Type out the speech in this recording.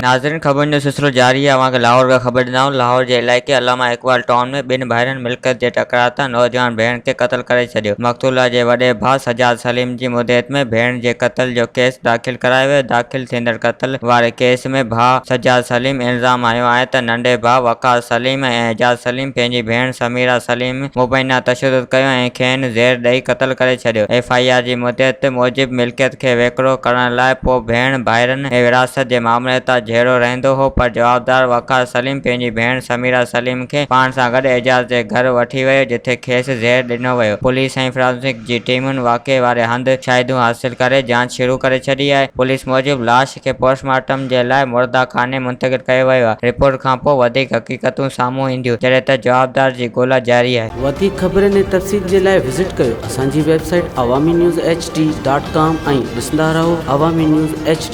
ناظرين خبرن جو سلسلو جاري آهي اوهان کي لاهور کان خبر ڏيندائون لاهور جي علائقي علامه اقبال ٽائون ۾ ٻن ڀائرن ملڪيت جي ٽڪراء تان نوجوان ڀيڻ کي قتل ڪري ڇڏيو مقتوله جي وڏي ڀاء سجاد سليم جي مدعيت ۾ ڀيڻ جي قتل جو ڪيس داخل ڪرايو ويو داخل ٿيندڙ قتل واري ڪيس ۾ ڀاء سجاد سليم الزام هنيو آهي ته ننڍي ڀاء وقاص سليم ۽ اعجاز سليم پنهنجي ڀيڻ سميرا سليم مبينا تشدد ڪيو ۽ کين زهر ڏئي قتل ڪري ڇڏيو. ايف I R جي مدعيت موجب ملڪيت کي ويڪرو ڪرڻ لاء پوء ڀيڻ ڀائرن ۾ وراثت جي معاملي تان جهيڙو رهندو هو پر جوابدار وقار سليم پنهنجي ڀيڻ سميرا سليم کي پاڻ سان گڏ اعجاز جي گهر وٺي ويو جتي کيس زهر ڏنو ويو. پوليس ۽ فرانزڪ جي ٽيمن واقعي واري هنڌ شاهديون حاصل ڪري جاچ شروع ڪري ڇڏي آهي. پوليس موجب لاش کي پوسٽ مارٽم جي لاء مرده خاني منتقل ڪيو ويو آهي، رپورٽ کانپوء وڌيڪ حقيقتون سامهون اينديون، جڏهن ته جوابدار جي ڳولا جاري آهي. وڌيڪ خبرن ۽ تفصيل جي لاء وزٽ ڪيو اسان جي website Awami news H D dot com ۽ ڏسندا رهو عوامي نيوز ايڇ ڊي.